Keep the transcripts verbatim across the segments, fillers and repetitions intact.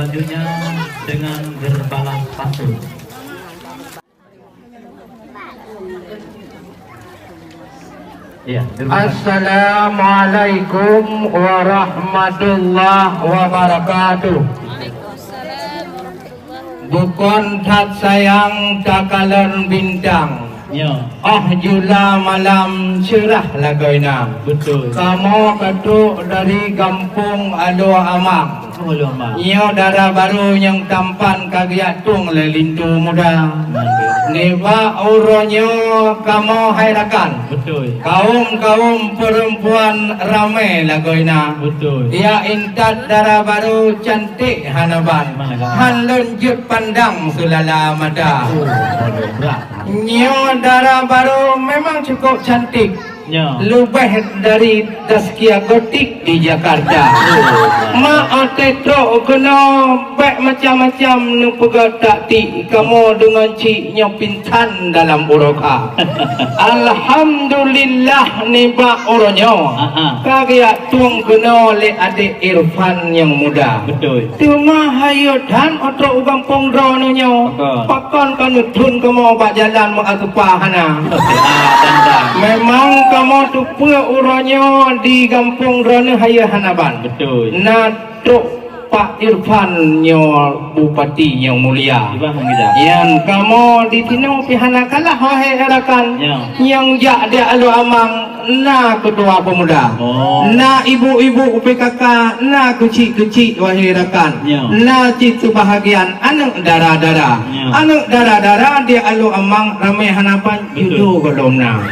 Selanjutnya dengan berbalas pantun. Ya, terima kasih. Assalamualaikum warahmatullahi wabarakatuh. Bukon that sayang takalon bintang. Ya. Ah, jula malam cerah lagoina. Betul. Kamoe ka trok dari gampông Aloe Amang. Oh, Aloe Amang. Nyoe dara barô nyang tampan ka geujak tueng lé linto muda. Betul. Nibak uroe nyoe kamoe hai rakan. Betul. Kaum-kaum perempuan ramé lagoina. Betul. Ya intat dara barô cantik hana ban. Mana? Han lôn jeuet pandang seulala mata. Oh, berat. Nyoe dara barô memang cukup cantik. Ya. Leubeh dari Zaskia Gotik di Jakarta. Oh. Mak até trok keunoe bèk macam-macam neupeugah taktik. Kamoe deungon cit nyoe pingsan dalam uroe kha. Alhamdulillah nibak uroe nyoe. Ah, ah. Ka geujak tueng keunoe lé adék Irfan nyang muda. Betul. Teuma hayeu that trok u gampông droeneuh nyoe. Pakon? Pakon ka neuthon kamoe bak jalan meuasopa hana? Ah, dan, dan. Memang kamoe teupeue uroe nyoe di gampông droeneuh hayeu hana ban. Betul. Na trok Pak Irfan nyoe bupati nyang mulia. Iban meungeujak. Nyan kamoe di sinoe pih hana kalah wahé rakan. Ya. Nyang jak di Aloe Amang na keutua peumuda. Oh. Na ibu-ibu P K K, na keuchik-keuchik wahé rakan. Ya. Na cit seubahagian aneuk dara-dara. Ya. Aneuk dara-dara di Aloe Amang ramé hana ban. Betul. Judo gohlom na. Oh.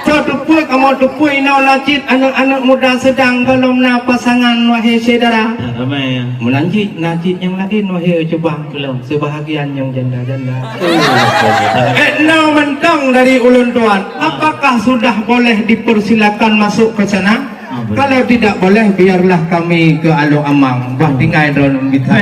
Soe teupeue kamoe teupeue inoe na cit aneuk-aneuk muda seudang gohlom na pasangan wahé syedara. Ya, ramé ya. Meunan cit na cit nyang laén wahé cuba. Belum. Seubahagian nyang janda-janda. Oh. Eh, na mantong dari ulôn tuan. Ah. Apakah sudah boleh dipersilakan masuk ke sana? Ah, boleh. Kalau tidak boleh, biarlah kami ke Aloe Amang. Bah tinggai droeneuh bisan.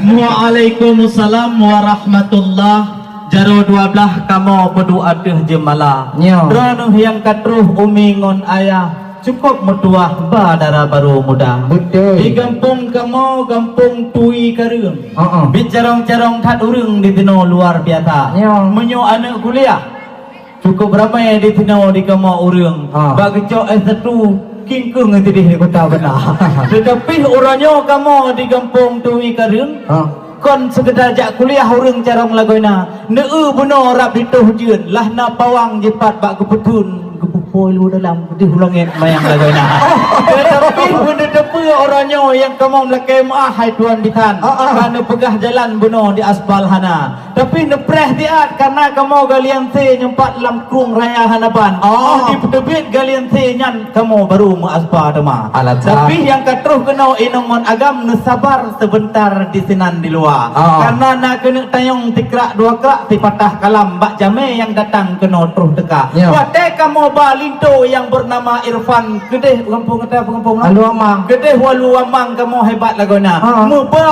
Waalaikumsalam warahmatullah. Jaroe dua blah kamoe peuduek ateueh jeumala. Nyo. Droeneuh nyang ka troh umi ngon ayah, cukup meutuwah ba dara barô muda. Betul. Di gampông kamoe, gampông Tui Kareueng. Heeh. Bit carông-carông that ureuëng di sinoe luar biasa. Nyo. Meunyoe aneuk kuliah, cukup ramai di sinoe di kamoe ureuëng. Ha. Bak geucok S satu, kingkong sideh di Kota Banda. Teutapi uroe nyoe kamoe di gampông Tui Kareueng, ha, kon seukeda jak kuliah ureuëng carông lagoina. Neu-eu bunoe rab di toh jeuet, lah na pawang jipat bak geupeutheun, geupeupôi lu dalam, geudeh u langét mayang lagoina. Teutapi beuneuteupeu uroe nyoe nyang kamoe meulakée meuah hai tuan bisan. Ah, ah. Ka neupeugah jalan bunoe di aspal hana. Tapi neupreh siat, karena kamoe galian se nyumpat lam krueng raya hana ban. Oh. Di peuteubiet galian se nyan kamoe baru meuaspa teuma. Alah, tapi nyang ka troh keunoe inong ngon agam neusabar sebentar di sinan di luwa. Oh. Karena na keuneuk tanyong sikrak dua krak sipatah kalam bak jamé nyang datang keunoe troh teuka. Ya. Watée kamoe ba linto nyang bernama Irfan keudeh gampông, kata gampông, Alu Amang. Keudeh Walu Amang kamoe hebat lagoina. Ah. Meuba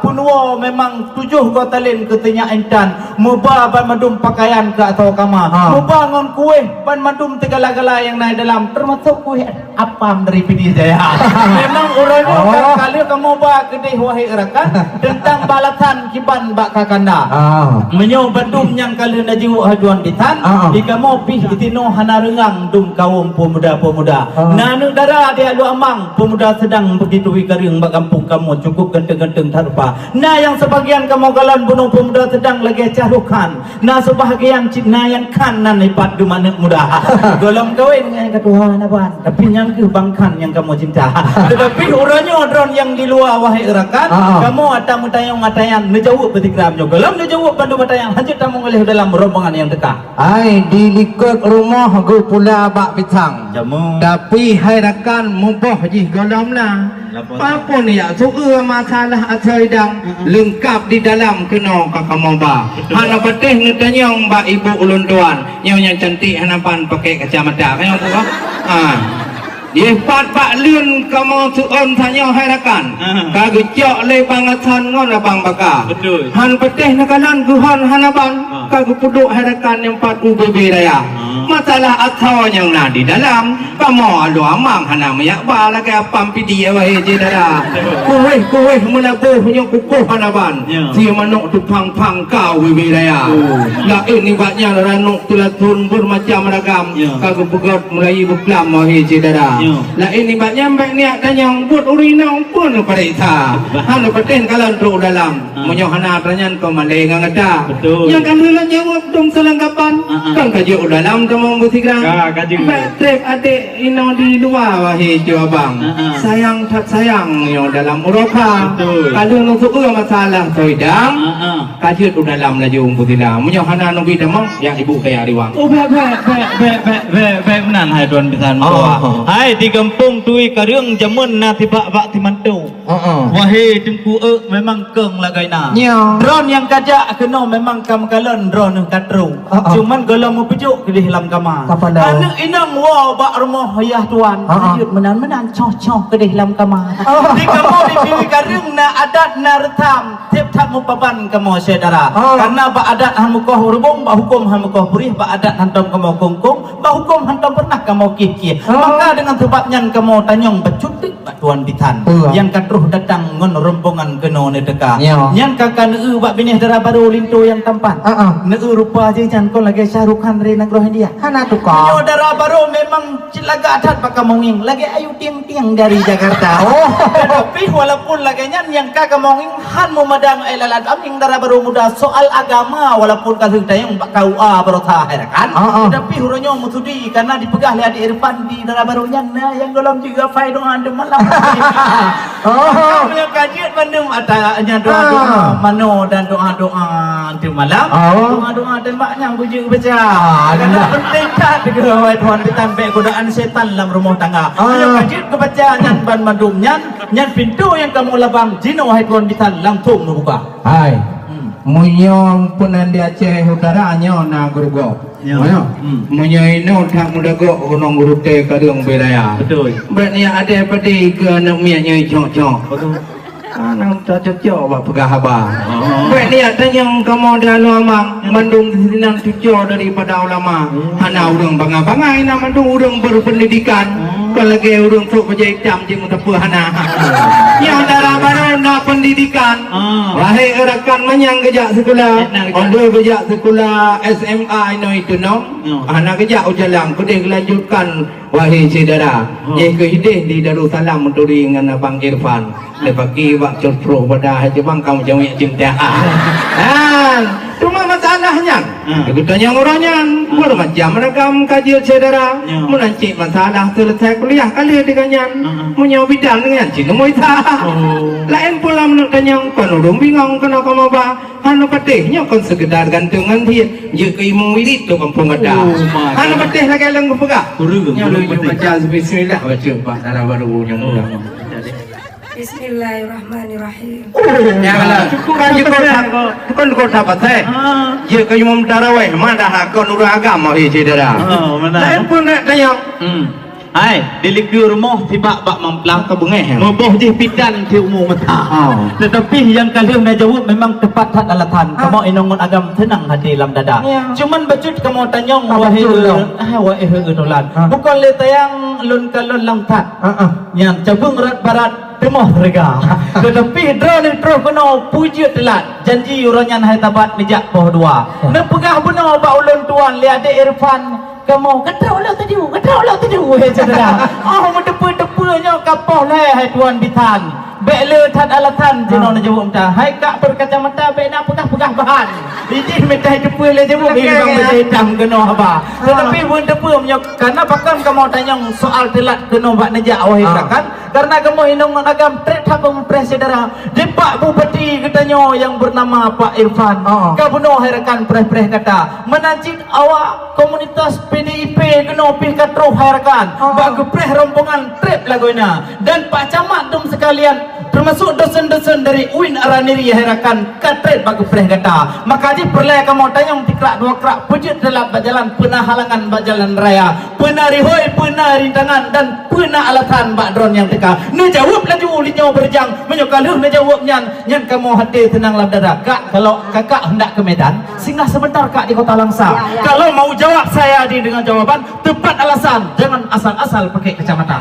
peunuwoe memang tujoh goe talén keu sinyak intan, meuba banmandum pakaian keu asoe kama, ha, meuba ngon kueh banmandum teugala-gala nyang na dalam, teumasok kueh apam dari Pidie Jaya. Memang uroe nyoe, oh, ka lheueh kamoe ba keudeh wahé rakan teuntang balasan kiban bak kakanda. Ah. Meunyoe bandum nyang ka lheueh na jiwoe hai tuan bisan, ah, di kamoe pih di sinoe hana reungang dum kawöm peumuda-peumuda. Ah. Na aneuk dara di Alu Amang, peumuda seudang begitu Tui Kareueng bak gampông kamoe cukup ganteng-ganteng that rupa. Na nyang seubagian kamoe kalon bunoe peumuda seudang lagée Shah Rukh Khan. Na seubahagian cit na nyang khan nan ipat dum aneuk muda. Gohlom kawen ngon nyang ka tuha na ban. Tapi nyang keuh bang khan nyang kamoe cinta. Teutapi uroe nyoe droen nyang di luwa wahé rakan, ah, kamoe ata meutanyong ata nyan neujaweueb peusigra meunyoe gohlom neujaweueb bandum ata nyan, hanjeuet tamong lé dalam rombongan nyang teuka. Ai, di likot rumoh geupula bak pisang. Jamu. Tapi hai rakan muboh jih gohlom na. Lapor. Papon ya, seueu masalah asoe idang, heeh, leungkap di dalam keunoe ka kamoe ba. Betul. Hana patéh neutanyong bak ibu ulôn tuan, nyoe nyang cantik hana ban pakai kacamata. Nyoe tu, ha. Jipat bak leuen kamoe seuôn tanyoe hai rakan. Ha. Ka geucok lé Bang Hasan ngon Abang Baka. Betul. Han patéh neukalon geuhon hana ban, ha, ka geupeuduek hai rakan nyang pat u bebe raya. Ha. Masalah asoe nyang na di dalam, kamoe alu amang hana meuyak ba lagèe apam pidi, wahé syedara. Kuweh-kuweh meulaboh nyoe kukoh hana ban. Ya. Si manok tupang-pang ka wiwi raya. Oh. Laén nibak nyan ranok teulathon beumacam ragam. Ya. Ka geupeugöt meulayeue beuklam, wahé syedara. Ya. Laén nibak nyan bèk niyak tanyong buet ureueng inong pun pareksa. Bah. Hana patéh kalon trok u dalam. Ah. Meunyoe hana atra nyan kon malèe ngon gata. Betul. Nyang ka lheueh lôn jaweueb dum seulengkapan. Ah, ah. Kon ka jeuet u dalam tamong beusigra. Ka, ka jeuet. Bèk trép adék inoe di luwa, wahé cut abang. Ah, ah. Sayang that sayang nyoe dalam uroe kha. Betul. Ka lheueh lôn seubeue masalah soidang. Ah, ah. Ka jeuet u dalam laju beusigra. Meunyoe hana neubi tamong, ya ibu kaya riwang. Oh, bèk, bèk, bèk meunan hai tuan bisan. Oh. Hai di gampông Tui Kareueng jameun na sibak bak simanto. Heeh. Wahé Teungku Euk, memang keueng lagèe na. Nyo. Droeneuh nyang ka jak keunoe memang ka meukalon droeneuh ka trôk. Heeh. Cuman gohlom meupeujok keudeh lam kama. Kapala. Aneuk inong woe bak rumoh yah tuan. Heeh. Lanjut meunan-meunan, coh-coh keudeh lam kama. Oh. Di kamoe di Tui Kareueng na adat, na reusam, tiep that meupaban kamoe syedara. Oh. Karena bak adat han meukoh reubông, bak hukôm han meukoh purih, bak adat hantom kamoe kong-kong, bak hukôm hantom pernah kamoe kieh-kieh. Oh. Maka deungon sabab nyan kamoe tanyong bacut bak tuan bisan. Iya. Nyang ka troh datang ngon rombongan keunoe neuteuka. Iya. Nyan ka, ka neueu bak binéh dara barô linto nyang tampan. Ah, ah. Neueu rupa jih nyan kon lagèe Shah Rukh Khan dari nanggroe India. Hana tuka. Nyoe dara barô memang cit lagak that bak kamoe ngieng, lagèe Ayu Ting Ting dari Jakarta. Oh. Tapi walaupun lagèe nyan, nyang ka kamoe ngieng han meumada ngon éh lalat aming dara barô muda soal agama, walaupun ka lheueh tayang bak K U A baroesa hai rakan. Ah, ah. Tapi uroe nyoe meusudi karena dipeugah lé Adik Irfan di dara barô nyan, na nyang gohlom jeuet hafai doa anteuk malam. Oh. Meunyoe ka jeuet bandum ata nyan doa-doa, ah, manoe dan doa-doa anteuk malam. Oh. Doa-doa tembak nyang beujeuet baca. Ah, karena penting that keu awai tuan bisan bèk godaan setan lam rumoh tangga. Ah. Meunyoe ka jeuet geubaca nyan banmandum nyan, nyan pintoe nyang kamoe labang jinoe hai tuan bisan langsung meubuka. Hai. Hmm. Meunyoe peunan di Aceh Utara nyoe na geurugoe. Ya. Meunyoe, hmm, meunyoe inoe that meudagok gunong gurutée kareueng bée raya. Betul. Bèk niyak adé padé keu aneuk miet nyoe cok-cok. Betul. Aneuk tak cocok bak peugah haba. Oh. Bèk niyak tanyong kamoe di aloe amang, ya, mandum sinan cuco daripada ulama. Hmm. Hana ureueng bangai-bangai, na mandum ureueng berpendidikan. Hmm. Kon lagèe ureueng trok bajèe itam jeuet meuteupeu hana. Nyoe dara barô na pendidikan. Ah. Wahé rakan manyang geujak sikula. Eh, na geujak. Ondoi geujak sikula S M A inoe iteunong. Ya. Hana geujak u jalan, keudeh geulanjutkan, wahé syedara. Oh. Jih keu hideh di Darussalam meuturi ngon Abang Irfan. Leubaki bak cot proh pada hai jibang kamoe jaweueb cinta. Ah. Cuma masalah nyan. Ah. Geutanyong uroe nyan, ah, bermacam ragam ka jeuet syedara. Ya. Meunan cit masalah selesai kuliah ka lheueh deungon nyan. Ah, ah. Meunyoe bidan deungon nyan cit neumui sa. Oh. Laén pula meunurot tanyong kon ureueng bingong keunoe kamoe ba. Hana patéh nyoe kon sekedar gantung ngon hiet, jeuet keu imum wirid tu kampung gata. Oh, my God. Hana patéh lagèe lôn geupeugah. Kureueng, nyoe kureueng lôn patéh. Baca bismillah, baca bak dara barô nyang muda. Oh. Bismillahirrahmanirrahim. Oh, ya Allah. Cukup, kan cukup, cukup. Bukan kota Pasai. Ah. Jeuet keu imum tarawih, madah kon ureueng agam, wahé syedara. Oh, benar. Laén pun nak tanyong. Hmm. Hai, di likeu rumoh sibak bak mamplam. Ka beungéh, ya? Meuboh jih bidan siumu mata. Oh. Tetapi nyang ka lheueh na jaweueb memang teupat that alasan. Ah. Kamoe inong ngon agam seunang hati lam dada. Ya. Cuman bacut kamoe tanyong, ah, wahé, bacut, ya, ah, wahé tulan. Ah. Bukon lé tayang lôn kalon lam that. Ah, ah. Nyan cabeueng rot barat teumoh rega. Tetapi droeneuh troh keunoe peue jeuet teulat. Janji uroe nyan hai tabat neujak poh dua. Ya. Neupeugah bunoe bak ulôn tuan lé Adé Irfan, kamoe, "Ka trok lôn tadi, ka trok lôn tadi," wahé syedara. Oh, meuteupeu-teupeu nyoe ka poh lhèe hai tuan bisan. Bèk le that alasan jinoe neujaweueb meuta. Hai kak berkacamata bèk na peugah-peugah bahan. Idéh meutai teupeu lé jaweueb, oke, bang, ya, bajèe itam keunoe haba. Ah. Tetapi beuteupeu meunyoe karena pakon kamoe tanyong soal teulat keunoe bak neujak, wahé, ah, rakan. Karena kamoe inong ngon agam trép that beumeupréh syedara. Dipat bupati geutanyoe nyang bernama Pak Irfan. Oh. Ka bunoe hai rakan préh-préh gata. Meunan cit awak komunitas P D I P keunoe pih ka troh hai rakan. Oh. Bak geupréh rombongan trép lagoina. Dan Pak Camat dum sekalian, Teumasuk dosen-dosen dari UIN Araniri hai rakan ka treb bak geupreh gata. Maka jih peureulée kamoe tanyong sikrak dua krak, peujeuet teulat bak jalan, peuna halangan bak jalan raya, peuna rihôi, peuna rintangan dan peuna alasan bak droeneuh nyang teuka. Neujaweueb laju ulit nyoe beureujeung, meunyoe ka lheueh neujaweueb nyan, nyan kamoe até seunang lam dada. Kak, kalau kakak hendak ke Medan, singgah sebentar Kak di Kota Langsa. Ya, ya. Kalau mau jawab saya di dengan jawaban tepat alasan, jangan asal-asal pakai kacamata.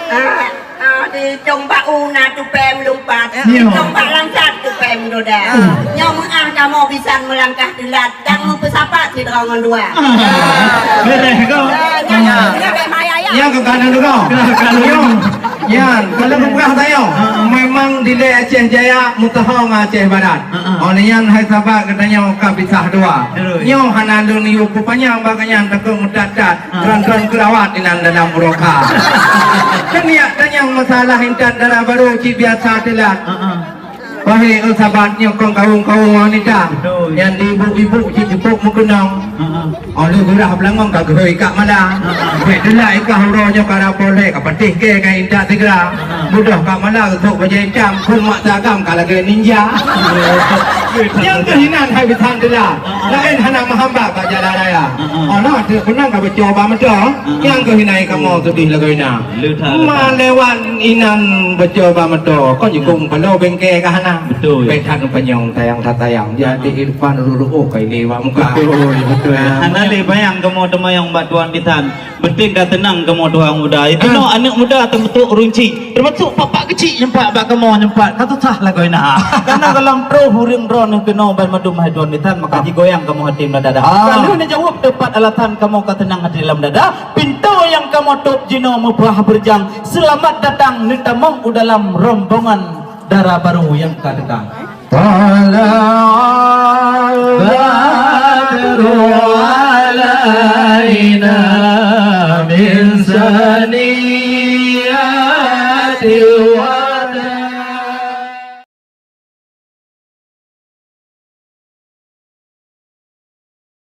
Ah, ah, di Cong Bak U na tupée meulumpat, di Cong Bak Langsat tupée meudoda. Nyoe meuah kamoe bisan meulangkah teulat, dan meupeusapat sidroe ngon dua. Beres ko. Ah, nyan, nyan, nyan, nyan, nyan. Nyan, kalau peugah saya, memang dilée Aceh Jaya, meutuho ngon Aceh Barat. Heeh. Óh lheueh nyan hai sahabat geutanyoe ka pisah dua. Terus. Nyoe hana lôn yue peupanyang bak nyan takot meutat-tat. Heeh. Tron-tron keurawat inan dalam uroe ka. Kan niat tanyong masalah intat dara barô cit biasa teulat. Heeh. Wahé sahabat nyoe kon kawöm-kawöm wanita. Betul. Nyang di ibu-ibu cit jipok meukeunong. Heeh. Óh lheueh geurah beulangöng ka geuhôi Kak Mala. Heeh. Bèk teulat i kah uroe nyoe ka rapot lé, ka patéh kèe ka intat sigra. Heeh. Beudôh Kak Mala geusok bajèe itam, phôn mak sagam ka lagèe ninja. Betul. Nyang keuh inan hai bisan teulat. Heeh. Laén hana meuhambat bak jalan raya. Heeh. Alah, teuk peunang ka beucoe bak meuto. Heeh. Nyang keuh inan kamoe seudeh lagoina. Malèwan inan beucoe bak meuto, kon jikong paloe bengke ka hana. Betul. Bèk that panyong tayang that tayang. Jadi Irfan ruruh kai lé bak muka. Betul, betul. Ah. Hana lé bayang kamoe teumanyong bak tuan bisan. Penting ka teunang kamoe tuha muda. Itu aneuk muda teumeutôk runcing. Teumasuk bapak keuchik nyempat bak kamoe nyempat. Ka susah lagoina. Karena dalam troh ureueng droeneuh keunoe ban mandum hai tuan bisan, maka jigoyang kamoe até lam dada. Ah. Kalau neujaweueb tepat alasan kamoe ka teunang até lam dada, pintoe nyang kamoe tôp jinoe meupaih beureujeung. Seulamat datang neutamong u dalam rombongan dara barô nyang ka teuka. Tala badru alaina min saniyatil